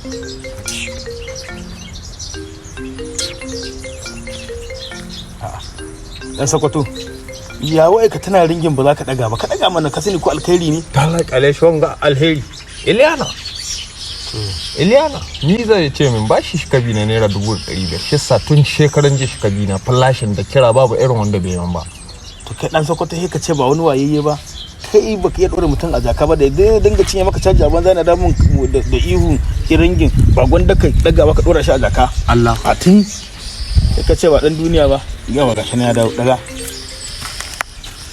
Dan Sakwato, ya wai ka tana ringin ba za ka daga ba? Ka daga mana, ka sani ko alkhairi ne. Ta kale shi wanga alheri. Iliana. Iliana, ni zai ce min bashi shi kabi na ₦500,000. Shi sa tun shekaran jiya shi kabi na flashin da kira, babu irin wanda bai yi ba. To kai dan Sakwato, sai ka ce ba wani wayayye ba. Kai baka iya dora mutum a jaka ba da dai dinga cinye maka caji a banza na damun da ihu kiringin ba, gwanda ka daga ba ka dora shi a jaka. Allah. A tun sai ka ce ba dan duniya ba. Yawa, gashi na ya dawo, daga.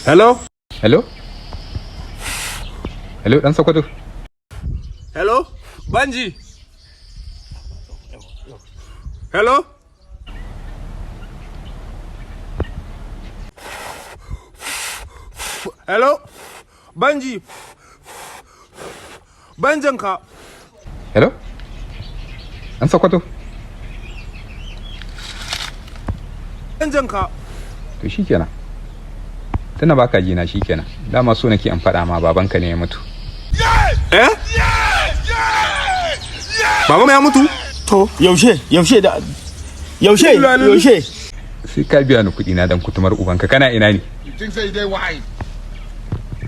Hello? Hello? Hello, dan Sokoto. Hello? Banji. Hello? Hello? Banji. Banjinka. Hello? Dan Sokoto. Banjinka. To shikenan. Tana baka ji na, shikenan. Dama so nake in faɗa ma, babanka ne ya mutu. Eh? Baba ya mutu? To yaushe, yaushe da yaushe, yaushe? Sai ka biya ni kuɗi na dan kutumar ubanka. Kana ina ne?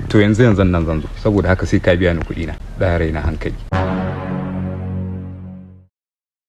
To yanzu yanzu nan zan zo, saboda haka sai ka biya ni kuɗi na. Da raina hankali.